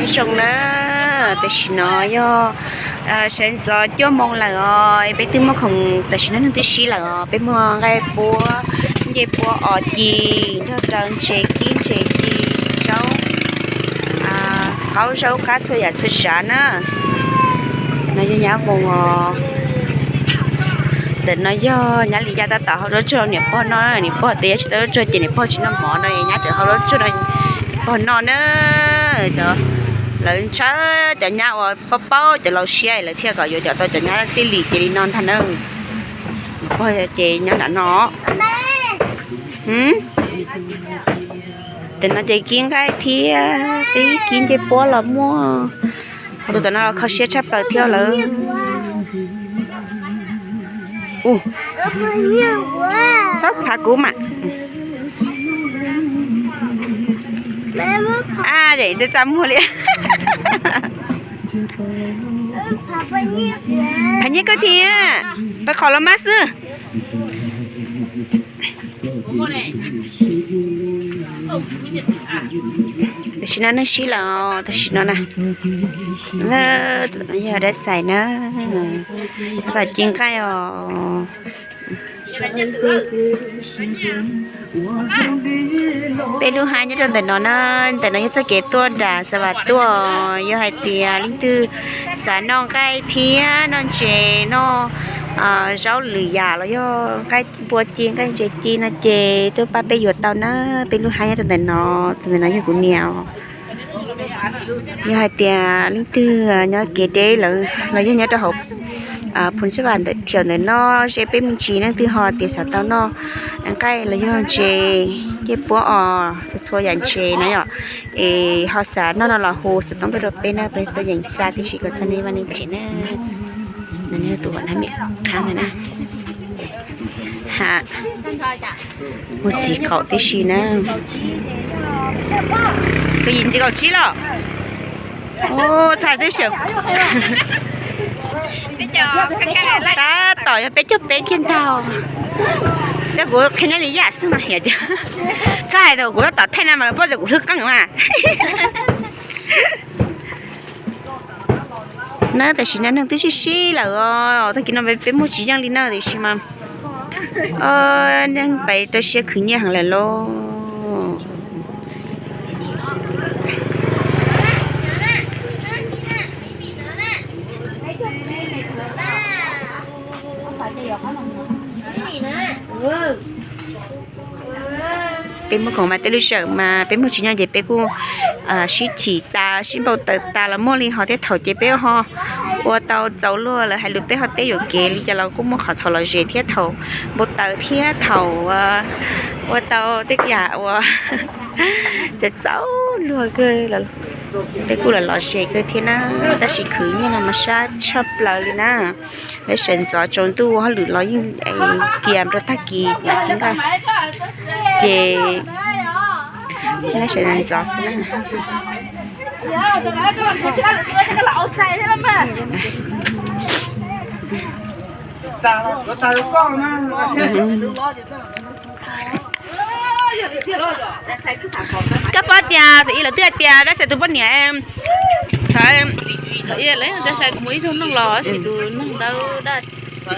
Zoo na, tam sim no yog sawv ntxov cuaj moos lawm os, peb twb muaj khoom, tam sim no neeg twb sib lawm os, peb muaj nqaij puab, ncej puab os, ci, nrog rau ntses kib ntses ci, zaub, qaub zaub qab txhua yam txhua tsav na. No yog nyab voos os. Ntawm no yog nyab li yaj tab tom hau zaub tsuag niam pog noj, niam pog tias yog tsis tau zaub tsuag ces niam pog tsis noj mov no, nyab tseem hau zaub tsuag rau niam pog noj na. Lawv ntshaw cov nyab uas paub paub cov laus siab lawv thiaj kom yuav cov tau cov nyab tij lim cia li no ntag na. Niam pog ces nyob nram no. Tam no ces kib nqaij thiab kib ncej puab los muaj. Ho tus tom no los kho siab tshaj plaws thiab lawm. Txhob phav kuv mas. A, txaj txaj muag li. Phav nyiaj koj thiab, pab qhov los mab xwb. Tam sim no neeg sib lawm tam sim no na. Yog dab xais na, tab tom ci nqaij os. Peb lub hab nyob rau ntawm no na, ntawm no yog txoj kev tuaj nram Xa Vas tuaj. Yog hais tias leej twg xav noj nqaij thiab noj ntses, noj zaub lwm yam los yog nqaij npua ci nqaij ntses ci no ces tuaj pab peb yuav tau na. Peb lub hab nyob rau ntawm no, ntawm no yog kuv niam. Yog hais tias leej twg nyob kev deb lawm los yog nyob rau hauv Phu Xab Vas ntawm thiab ntawm no, seb peb me ntsis leej twg ho tias xav tau noj nqaij los yog ntses, ncej puab os, txhua txhua yam ntses na yom, es ho xav noj no los hu xov tooj tuaj rau peb na, peb tuaj yeem xa tib si kom txog nej vaj nej tsev na. No yog tus uas nab me qhab ntawd na. Ha, muaj txiv kaum tib si na. Peb yim txiv kaum tsib los. Txhais twb xyaw. Tab tom yog peb caug peb kiag ntag. Tab kuv qhia nyob li yam xwb mas hiam tias txhob hais tias kuv tab tom thaij na mas poj tias kuv hlwb qeej mas. Na tam sim no neeg twb sib sib lawm os, tag kis no peb muaj tsis yeej li na tiam sis mas neeg pais rau siab khwv nyiaj heev lawm lauj. Peb muaj khoom mas tej lub sij hawm mas peb muaj tsis nyob ces peb kuj sib chim tas sib npau taws tas los muaj li, ho tej thaum ces peb ho ua tau txaus luag, lawv hais lus peb ho teb yuam kev li cas los kuj muaj qhov thaum lom zem thiab, thaum npau taws thiab thaum ua tau tej yam uas txaus luag kawg, peb kuj los lom zem kawg thiab na. Tab sis khwv nyiaj no mas sab tshaj plaws li na. Lawv sawv ntxov tsaus ntuj hauj lwm los yeej kiag rau tag kis ci nqaij, ces lawv sawv ntxov xwb na. Koj paub tias thaum ub lawv twb hais tias dab xais tus poj niam, thaum ub lawv dab xais mus ib zaug neeg los sis tus neeg dawb daj xim.